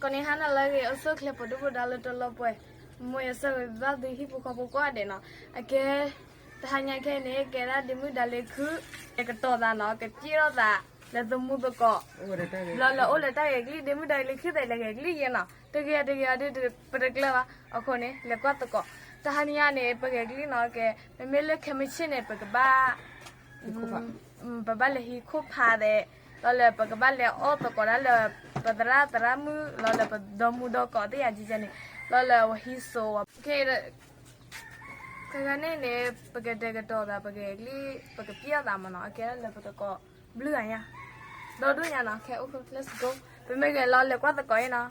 ကိးနံၤဟါနၤလၢအဂ့ၤ အိၣ်ဆူၣ်အိၣ်ချ့ ပှၤဒိၣ်ပှၤဒါလၢတၢ်လီၢ်ပှဲၤ, မ်ယဆၢဂ့ၤဘၣ်သုဟံၣ်ဖိဃီဖိကိးဂၤဒဲးနီၤ. အကဲ တဟါညါခဲအံၤန့ၣ် ကဲဒၣ်ဒ့မုၣ်ဒါလၢခုၣ် ကတီၤသးနီၤ, ကစံၣ်ထီၣ်သး လၢသမူသကိး လၢလၢအိၣ်လၢတၢ်ဂဲၤကလံၣ်, ဒ့မုၣ်ဒါလၢခုၣ်သဲးလဲၤဂဲၤကလံၣ်ယဲနီၤ. တဂ့ၤတဂ့ၤအီၤဒုး ပတကျၢၤဘၣ်. အဃိန့ၣ် လဲၤကွၢ်သကိး. တဟါညါန့ၣ် ပဂဲၤကလံၣ်နီၤ, ကဲ မ့မ့ၢ်လၢခဲမုၢ်ဆ့ၣ်န့ၣ် ပကဘၣ် ပဘၣ်လဲၤဟံးခိၣ်ဖးသဲး, လီၤလၢပကဘၣ်လဲၤအီၣ်သကိးဒၣ်လၢ ပသရၣ်သရၣ်မုၣ် လီၤလၢပဒီမုၢ်ဒီကီးသ့ၣ်ယၤကဲန့ၣ်, လီၤလၢပဟံးစိးဝဲ. ခဲဂၤန့ၣ်န့ၣ် ပကတဲာ်ကတီၤသး ပဂဲၤကလံၣ် ပကပျဲအီၣ်သးမးနီၤ, အကဲလၢပတကိးဘျုးဂၤညါ ဒီဒူၣ်ညါနီၤ. ခဲအိၣ်ခိၣ် let's go. ပမ့ၢ်ဂဲၤလီၤလဲၤကွၢ်သကိးအံၤနီၤ.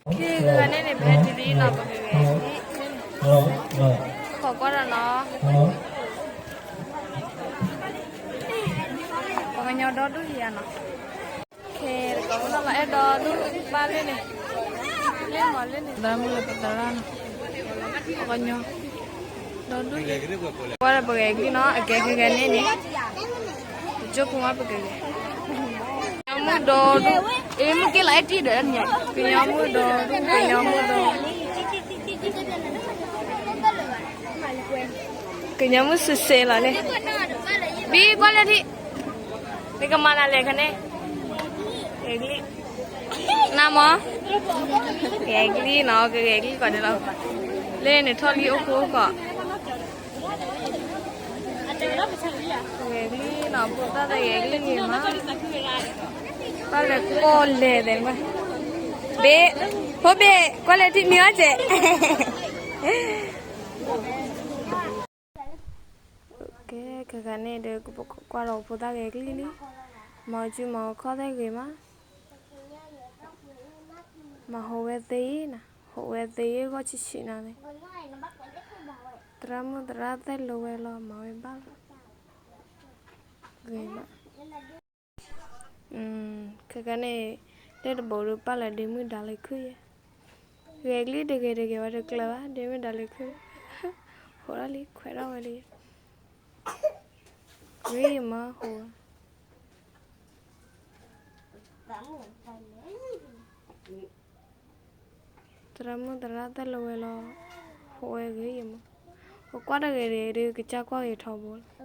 ခဲဂၤန့ၣ်န့ၣ် ပဟဲတုၤလံနီၤ, ပကဂဲၤ ခိးကွၢ်ဒီးနီၤ, ပှၤကညီဒီဒူၣ်ယၤနီၤ. ခဲတကိးမုၣ်နီၤ လီၤအဲၣ်ဒီဒူၣ်ဘၣ်လၢန့ၣ်, လၢမၤလၢန့ၣ် သရၣ်မုၣ်လၢပသရၣ်နီၤ, ပှၤကညီ ဒီဒူၣ်, ကွၢ်ဒီးပဂဲၤကလံၣ်နီၤ, အကဲခဲဂၤန့ၣ်န့ၣ် ပကၠိဖိမးပကဂဲၤ, ကညီမုၣ်ဒီဒူၣ်, အ့ မုၣ်က့လီၤအဲၣ်တံၢ်ဒီးန့ၣ်, ကညီမုၣ်ဒီဒူၣ်, ကညီမုၣ်ဒီ ကညီမုၣ်စံးစဲလီၤန့ၣ်, ဘံကွၢ်လၢထံၣ်, နကမၤနၤလဲၣ်ခါန့ၣ်, ဂဲၤကလံၣ်, နမ့ၢ် ဂဲၤကလံၣ်နီၤ, ကဂဲၤကလံၣ်ကီးဒဲးလီၤ, လၢန့ၣ်ထီၣ်လံအိၣ်ခိၣ်အိၣ်ခိၣ် ဂဲၤကလံၣ်နီၤ, ဖိသၣ်သ့ၣ်ဂဲၤကလံၣ်န့ၣ်မး, ဘၣ်လဲၤကိးလဲၤသဲးမး, ဘ့ၣ်, ဖိဘ့ၣ် ကွၢ်လၢထံၣ်မံၤအီၣ်စဲး ကဲ ခဲဂၤန့ၣ်ဒီး ကပကွၢ်ဒီးဖိသၣ်ဂဲၤကလံၣ်လံ, မၤအီၤစုမၤအီၤခီၣ်သဲဂ့ၤမး, မၤဟူးဝဲသ့နၤ, ဟူးဝဲသ့ဂီၢ်ဆံးဆံးနၤန့ၣ်, သရၣ်မုၣ်သရၣ်သဲၣ်လိၤဝဲလီၤ မၤဝဲဘၣ်လီၤ, ဂ့ၤမး. ခဲကနံၣ် လၢတဘိးဒုး ပာ်လီၤဒ့မုၣ်ဒါလၢခုၣ်ယဲ, ဂဲၤကလံၣ်တဂ့ၤတဂ့ၤဝဲတကျၢၤဘၣ် ဒ့မုၣ်ဒါလၢခုၣ်, ဟိးထီၣ်လံခွဲးထီၣ်ဝဲလံ, ဂ့ၤမးဟိး, သရၣ်မုၣ်သရၣ်သဲၣ်လိၤဝဲလီၤ, ဟိးဝဲဂ့ၤယဲမး, ပကွၢ်တဂ့ၤတဂ့ၤဒုး ကစၢ်ကွၢ်ဂ့ၤထီဘိလီၤ,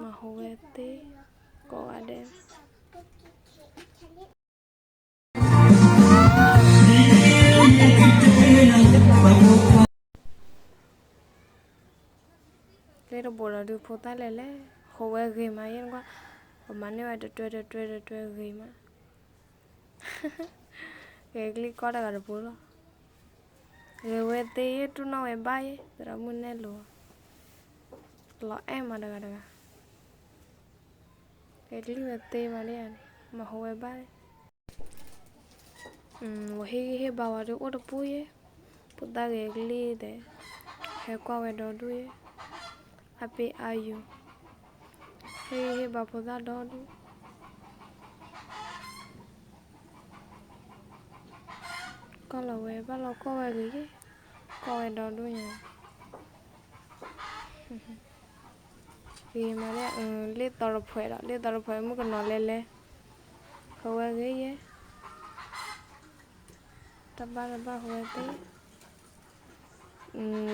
မၤဟူးဝဲသ့ကိးဂၤဒဲး လၢတဘိးဒီးဒုးဖိသၣ်လဲၣ်လဲၣ်, ဟိးဝဲဂ့ၤမးယဲနကွၢ်, ပမၤန့ၢ်ဝဲတတွဲတတွဲတတွဲဂ့ၤမး, ဂဲၤကလံၣ်ကီတဂၤတဘိလီၤ, ဂဲၤဝဲသ့ယဲတူၢ်နီၣ်ဝဲဘၣ်ယဲ, သရၣ်မုၣ်နဲၣ်လိၤ, လီၤအဲၣ်မးတဂၤတဂၤ ဂဲၤကလံၣ်ဝဲသ့မးဒ်န့ၣ်, မၤဟူးဝဲဘၣ်, ဝဲဟ့ၣ်ဂံၢ်ဟ့ၣ်ဘါဝဲဒုးအိၣ်တပူၤယဲ, ဖိသၣ်ဂဲၤကလံၣ်သဲး, ဟဲကွၢ်ဝဲဒီဒူၣ်ယဲ, အပ့ၤအါယိာ်, ဟ့ၣ်ဂံၢ်ဟ့ၣ်ဘါဖိသၣ်ဒီဒူၣ် ကီၢ်လီၤဝဲဘၣ်လီၤကီၢ်ဝဲဂ့ၤ, ကီၢ်ဝဲဒီဒူၣ်ညါ, ဂ့ၤမးဒ်, လ့ၣ်သီတဖှဲးဒီး လ့ၣ်သီတဖှဲးမုၣ်ကနီၤလဲလဲ, ဟူးဝဲဂ့ၤယဲ, တဘၣ်တဘၣ်ဟူးဝဲသ့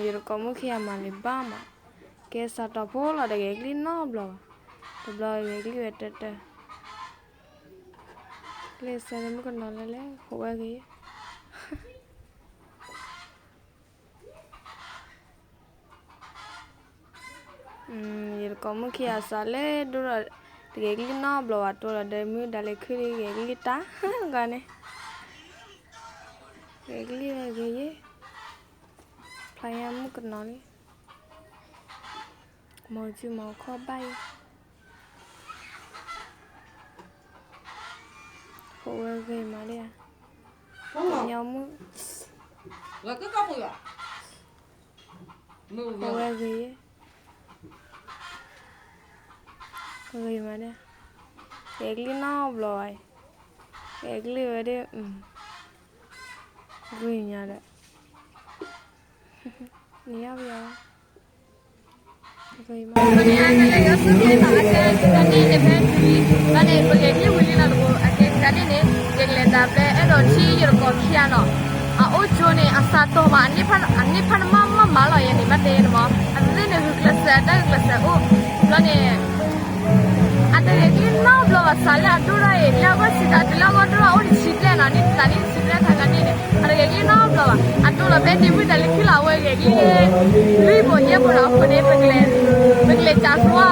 ယတကိးမုၣ်ခံဂၤမၤလံာ်ဘၣ်မး, ကဲစးထီၣ်ဖိလီၤ တဂဲၤကလံၣ်နီတဘျီဘၣ်, တဘျီဂဲၤကလံၣ်ဝဲတၢၢ်တၢၢ်, လ့ၣ်သီမုၣ်ကနီၤလဲလဲ ဟူးဝဲဂ့ၤ ယတကိးမုၣ်ခံဂၤစးလၢဒိၣ်ဒီး တဂဲၤကလံၣ်နီတဘျီဘၣ် တိၢ်ဒီးဒီးမုၣ်ဒါလၢခုၣ်ဒုးဂဲၤကလံၣ်တၢ်ဂီၤန့ၣ်, ဂဲၤကလံၣ်ဝဲဂ့ၤယဲ, ဖျါညါမုၣ်ကနီၤလံ, မၤစုမၤခီၣ်ဘၣ်ယဲ, ဟူးဝဲဂ့ၤမးဒ်ဧါ, ကညီမုၣ် ဟူးဝဲဂ့ၤယဲ, ဂ့ၤမးဒ်, ဂဲၤကလံၣ်နီတဘျီဘၣ်အံၤ, အဲၣ်ကလံၣ်ဝဲဒၣ်, ဂ့ၤညါဒီး, နံၤယီၤပယီၤ, ဂ့ၤမး, န့ၣ် အကလဲၤယီၤဆူန့ၣ်နီၤ, အကဲန့ၣ်န့ၣ် ဖဲထူလံ, ဘၣ်န့ၣ် ပဂဲၤကလံၣ်ဝံၤလံနီၤတဘိ, အကဲတခါန့ၣ်န့ၣ် ယကလဲၤတၢ်ဖဲအဲၣ်ဒိးထံယတကိးခံဂၤနီၤ, အအိၣ်ကၠိန့ၣ် အစးတီၢ်မး, အန့ၣ်ဖးန့ၣ်မးမးမးလီၤ, ယန့ၣ်ဘၣ်တဲယဲန့ၣ်မး, အသ့ၣ်န့ၣ်ဂုာ်ကျဲးစၢး တၢ်ဂုာ်ကျဲးစၢးအိၣ်, ဘျီန့ၣ် အတဂဲၤကလံၣ်နီတဘျီဘၣ်, စးလၢအဒိၣ်ထီၣ်အံၤ လၢအဂီၢ်ဆံးတၢ်တုၤလၢအဂီၢ်ဒိၣ်ထီၣ်အိၣ်တဆံဘျဲၣ်နီၤ, န့ၣ်တၢ်န့ၣ်တဆံဘျဲၣ်ခါခါန့ၣ်န့ၣ် အတဂဲၤကလံၣ်နီတဘျီဘၣ်, အဒိၣ်လီၤဖဲတံၤမုၣ်တၢ်လၢခံလီၤ, အဝဲဂဲၤကလံၣ် လွံၢ်ဘိးယဲၢ်ဘိးနီၤ, အဃိန့ၣ် ပကလဲၤ,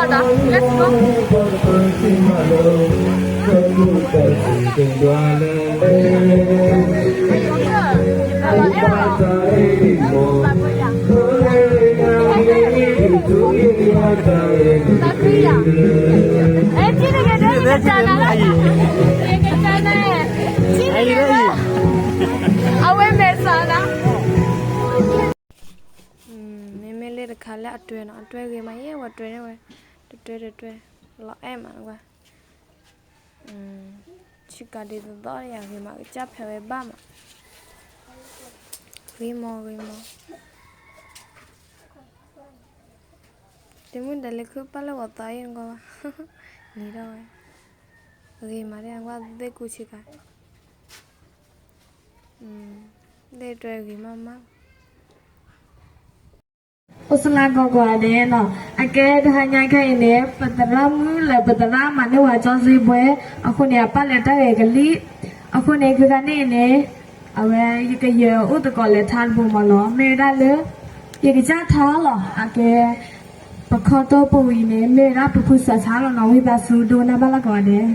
ပကလဲၤကးသူအီၤဒီး let's go. အဝဲမဲာ်ဆှးနၤ, မ့မ့ၢ်လၢတခါလၢအတွဲနီၤ, အတွဲဂ့ၤမးယဲ, ဝဲတွဲန့ၢ်ဝဲ, တတွဲတတွဲ, လီၤအဲၣ်မးကွၢ်, ဆ့ကၤဒ်သိးသိးယၤဂ့ၤမး, ကစၢ်ဖဲးဝဲဘၣ်မး, ဂ့ၤမးဂ့ၤမး, တံၤမုၣ်တၢ်လၢခုၣ်ပၢ်လၢဂီၤသီအံၤနကွၢ်ဘၣ်, နံၤထီၣ်ဝဲ, ဂ့ၤမးဒ်ကွၢ် သ့ၣ်ကူဆ့ကၤ သ့ၣ်တွဲဂ့ၤမးမး, အိၣ်စလၢကိးကိးဂၤဒဲးနီၤ, အကဲတဟါညါခဲအံၤန့ၣ် ပသရၣ်မုၣ်လၢပသရၣ်မၤန့ၢ်ဝဲကၠီစ့ဘှဲ, အဃိန့ၣ် အပၢ်လဲၤတၢ်ဂဲၤကလံၣ်, အဃိန့ၣ် ခဲခါန့ၣ်အံၤန့ၣ် အဝဲယကယဲၢ်အိၣ်သကိးလဲၤထါတဘိမးနီၤ, မ့ၢ်ဝဲဒၣ်လၢ ယကစၢ်ထါလီၤ, အကဲ ပခီတီပူၤအံၤန့ၣ် မ့ၢ်ဝဲဒၣ်ပဖုစၢ်ထါလီၤနီၤ, ဝံသးစူၤဒိကနၣ်ဘၣ်လၢကိးဂၤဒဲး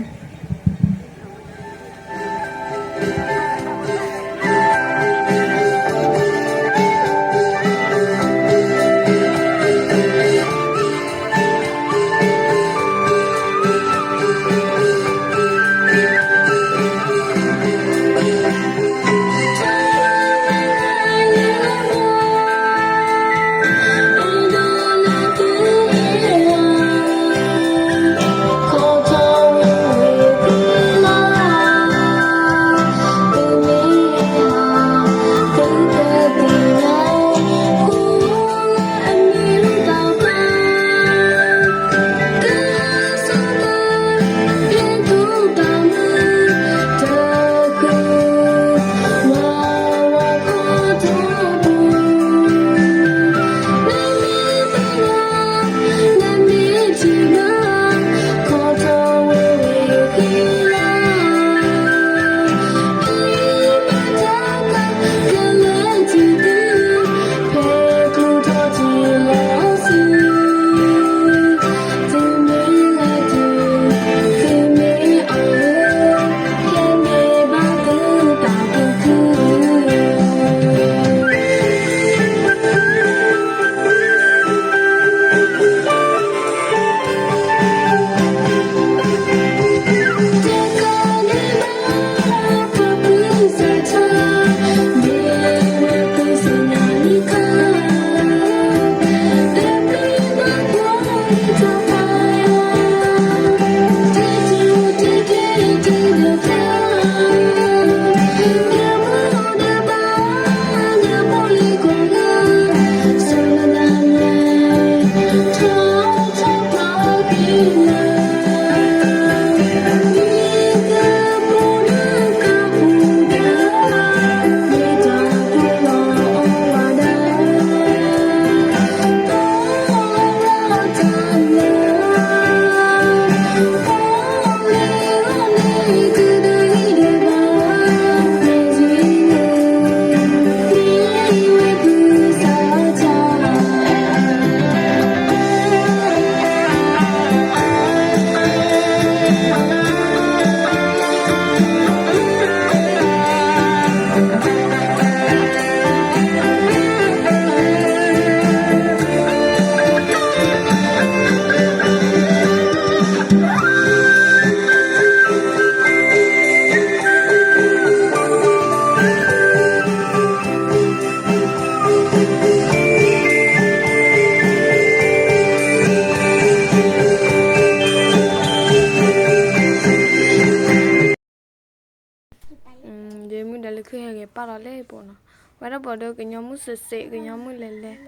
ယမုၢ်ဒီးလၢခုၣ်ဟဲဂဲၤပာ်လီၤလၢပူၤနီၤ, ဝဲဒၣ်ပှၤဒီးကညီမုၣ်စ့းစ့း ကညီမုၣ်လဲၤလဲၤ,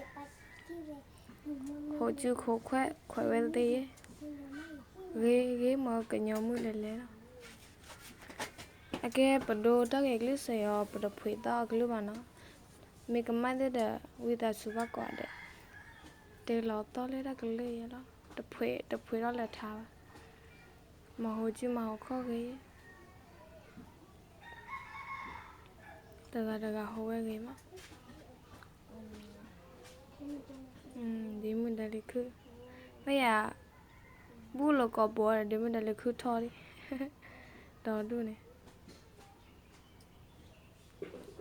ဟိးစုခိးခွဲးခွဲးဝဲသ့ၣ်ယဲ, ဂ့ၤဂ့ၤမ့ၢ်ကညီမုၣ်လဲၤလဲၤလီၤ. အကဲပဒိတၢ်ဂဲၤကလုၢ်စ့ၢ်အီၤ ပတဖှ့းသီအကလုၢ်ဘၣ်နီၤ, မ့ၢ်ကမၣ်သ့ၣ်ဒီး ဝံသးစူၤဘၣ်ကိးဂၤဒဲး, တဲလီၤသီလၢတၢ်ကလုၢ်ယဲလီၤ, တဖှ့းတဖှ့းထီၣ်လၢထါဘၣ်, မၤဟိးစုမၤဟိးခီၣ်ဂ့ၤယဲ တဂၤတဂၤဟိးဝဲဂ့ၤမး, ဒ်မုၢ်ဒီးလၢခုၣ်, မ့ၢ်ယၤ, ဘူၣ်လီၤကိးပှၤဒီး ဒ်မုၢ်ဒီးလၢခုၣ်ထီၣ်လံ, ဒီဒူၣ်န့ၣ်,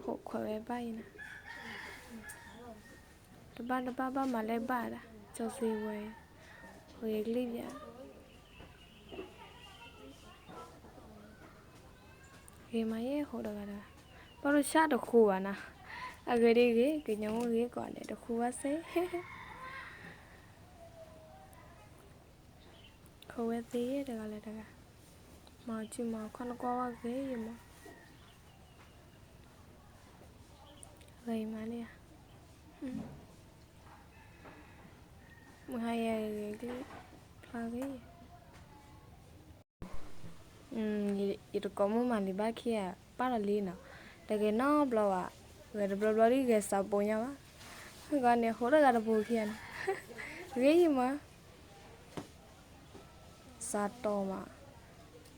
ဟိးခွဲးဝဲဘၣ်အံၤနီၤ, တဘၣ်တဘၣ်ဘၣ်မၤလဲၢ်ဘၣ်ဒၣ် ကၠီၤစ့ဝဲ, ဟိးဂဲၤကလုၢ်ပၠး ဂ့ၤမးယဲၢ်ဟိးတဂၤတဂၤ, ဘၣ်ဒိဆၣ်တဃူဘၣ်နီၤ, အဂ့ၢ်ဒ်ဂ့ၤ ကညီမုၣ်ဂ့ၤကိးဂၤဒဲး တဃူဘၣ်စ့ၢ်, ခိးဝဲသ့ၣ်ယဲၢ်တဂၤလၢတဂၤ, မၤစုမၤခီၣ်နကွၢ်ဝဲဂ့ၤယဲၢ်မး, ဂ့ၤမးန့ၣ်ဧါ, မုၢ်ဟါယဲၢ်ဂ့ၤကလုၢ်ဖျါဂ့ၤ ယတကိးမုၣ်မၤလံၤဘၣ်ခံဂၤ ပာ်လီၤလံနီၤ, တဂဲၤနီတဘျီဘၣ်, ဂဲၤတဘျီဘျီဒ်ဂဲၤစးပိညါဘၣ်, ဂီၤန့ၣ် ဟိးတဂၤတပူၤခံဂၤန့ၣ်, ဂ့ၤယံၤမး, စးတီမး,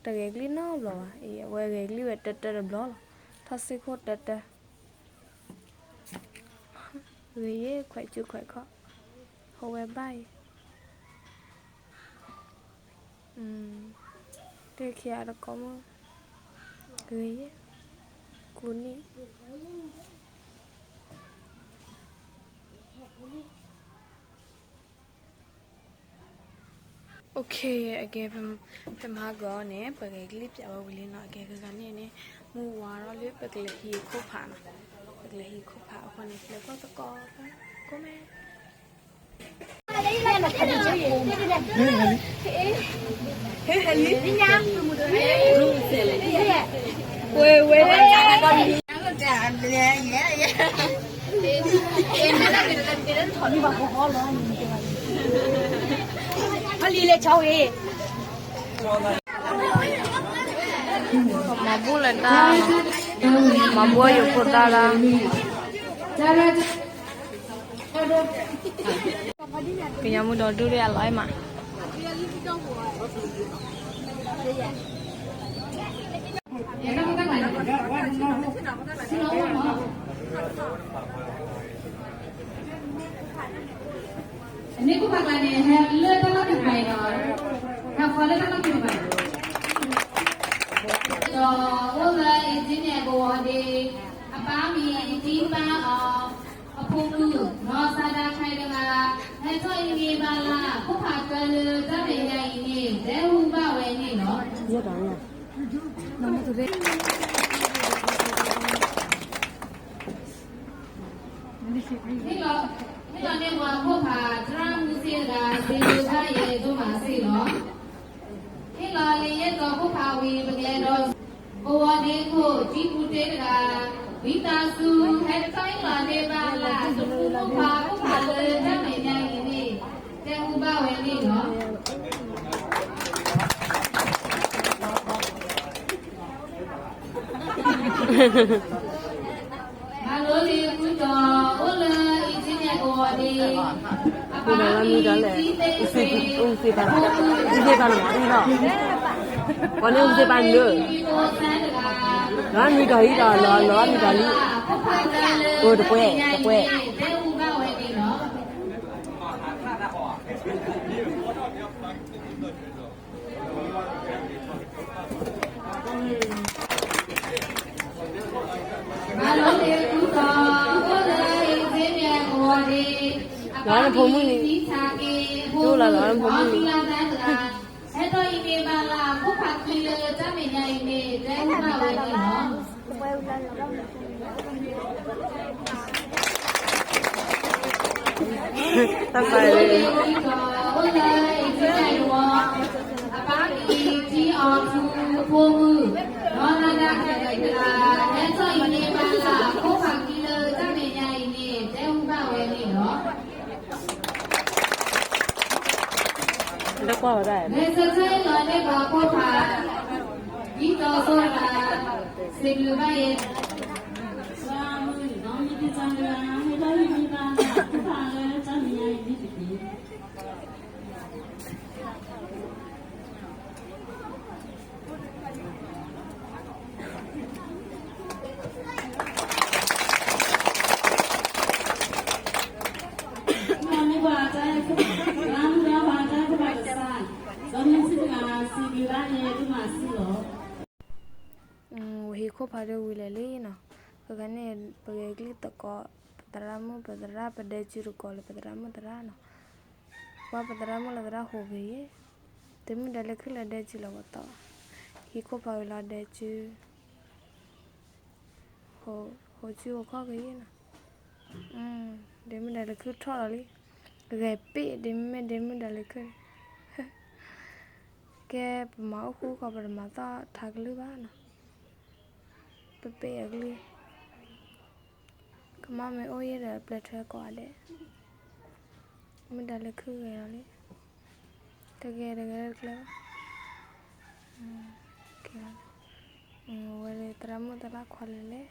တဂဲၤကလုၢ်နီတဘျီဘၣ်, အဝဲဂဲၤကလုၢ်ဝဲတၢတၢတဘျီလီၤ, ထီၣ်စ့ၢ်ခိၣ်တၢတၢ ဂ့ၤယဲၢ်ခွဲးစုခွဲးခီၣ်, ဟိးဝဲဘၣ်အံၤ, တၢ်ခံဂၤတကိးမုၣ်, ဂ့ၤယဲၢ်, ကူနံၣ် OK, အကဲ ဖဲမဟါဂီၤန့ၣ် ပဂဲၤကလုၢ်ပၠးဝဲဝံၤလံနီၤ, အကဲဂၤဂၤန့ၣ်န့ၣ် မုၢ်ဝါထီၣ်လၢပကလဲၤဟံးခိၣ်ဖးနီၤ, ပကလဲၤဟံးခိၣ်ဖးအဃိန့ၣ် လဲၤကွၢ်သကိးဖဲကိးမဲာ် ဝဲဝဲ မၤဘူၣ်လၢတၢ်, မၤဘူၣ်ယိၤဖိတၢ်လၢ ကညီမုၣ်ဒီဒူၣ်ဒ်အလီၤအဲၣ်မး န့ၣ်ခိၣ်ဖးကျါန့ၣ် ဟဲလၢတၢ်လီၢ်ခံတဖၣ်အံၤဒီး, ဟဲဃီလၢတၢ်လီၢ်ခံတဖၣ်အံၤ, ဒီးအိၣ်လၢအ့ၣ်ကၠံၣ်နဲၣ်ကဝီၤဒ့, အပၢ်မံၤအ့ၣ်ကၠံၣ်ပၢ်အီၤ, အဖိမုၣ် နီၢ်စါဒၣ်ခဲတဂၤ, ဟဲထီၣ်အံၤန့ၣ်ဘၣ်လၢ ခိၣ်ဖးတၢလၢတၢ်မဲာ်ညါအံၤန့ၣ် တဲဟူဘၣ်ဝဲန့ၣ်လီၤ. ဟ့ၣ်လီၤန့ၢ်ပှၤခိၣ်ဖး သရၣ်မုၣ်သ့ၣ်တဂၤ စ့ဒိတၢ်ယဲဒိၣ်မးစ့ၢ်လီၤ. ဟ့ၣ်လီၤလံယဲၢ်တီၤခိၣ်ဖးဝံၤ ပကလဲၤဒီး ကဝီၤဒ့ခိၣ် ကၠံပူၤတ့တဂၤ, ဝံသးစူၤ ဟဲတၢ်ဟ့ၣ်လီၤန့ၢ်ဘၣ်လၢ တမူခိၣ်ဖးခိၣ်ဖးလၢတၢ်မဲာ်ညါအံၤန့ၣ် တဲဟူဘၣ်ဝဲန့ၣ်လီၤ. မၤလိလံာ်ဃုတီၤ အိၣ်လၢအ့ၣ်ကၠံၣ်နဲၣ်ကဝီၤဒ့, အပၢ်မံၤတံသ့ၣ်ဃ့, အဖိမုၣ်, ပှၤန့ၣ်အူသ့ၣ်ပၢ်န့ၣ်, လီၤမံၤတီၤလံဒီး လီၤမံၤတီၤလံ, အိၣ်တပှဲၤတပှဲၤ, တဲဟူဘၣ်ဝဲန့ၣ်လီၤ. မၤလိလံာ်ဃုတီၤ အိၣ်လၢအ့ၣ်ကၠံၣ်နဲၣ်ကဝီၤဒ့, အပၢ်မံၤတံသ့ၣ်ဃ့, အဖိမုၣ်, နီၢ်မံၤလါတၢ်တဂၤ, ဟဲထီၣ်အံၤန့ၣ်ဘၣ်လၢ ခိၣ်ဖးခံလၢတၢ်မဲာ်ညါအံၤန့ၣ် တဲဟူဘၣ်ဝဲန့ၣ်လီၤ. တၢ်ပာ်လံ, အိၣ်လၢအ့ၣ်ကၠံၣ်နဲၣ်ကဝီၤ, အပၢ်မံၤတံအီထူ, အဖိမုၣ်, နီၢ်နၤဒါခဲတဂၤ, ကွၢ်ဝဲဒၣ် မဲၢ်ဆၢဆၢအံၤလီၤန့ၢ်ပှၤဖိခွါ ဒ်သိးစီၤတၢ် စံးဘျုးဘၣ်ယဲ ဝံၤဟံၣ်ခိၣ်ဖးဒိၣ်ဝံၤလီၤလံနီၤ, ခဲကနံၣ် ပဂဲၤကလုၢ်သကိး ပသရၣ်မုၣ်ပသရၣ် ပဒဲကုသကိးလၢပသရၣ်မုၣ်သရၣ်နီၤ, ပှၤပသရၣ်မုၣ်လၢသရၣ်ဟူးဂ့ၤယဲ, တမ့ၢ်ဒၣ်လၢခုၣ်လၢဒဲကုလီၤပသီ, ဟံၣ်ခိၣ်ဖးဝံၤလီၤဒဲကု ဟိးစုဟိးခီၣ်ကယဲၢ်နီၤ, ဒ့မုၣ်ဒၣ်လၢခုၣ်ထီၣ်လီၤလံ, ဂဲၤပ့ၢ်ဒ့မုၣ်မ့ၢ်ဒ့မုၣ်ဒၣ်လၢခုၣ်န့ၣ်, ကဲပမၤအိၣ်ဃူကီး ပတမၤသီၣ်ထးကလုၢ်ဘၣ်နီၤ, ပပ့ၢ်အကလုၢ်, ကမၣ်မ့ၢ်အိၣ်ယဲဒီးပျဲထွဲကိးဂၤဒဲး, မုၣ်ဒၣ်လၢခုၣ်ဂဲၤလီၤလံ, တဂဲၤတဂဲၤတကျၢၤဘၣ်, ဝဲလၢသရၣ်မုၣ်သရၣ်ခွါလဲၤလဲၣ်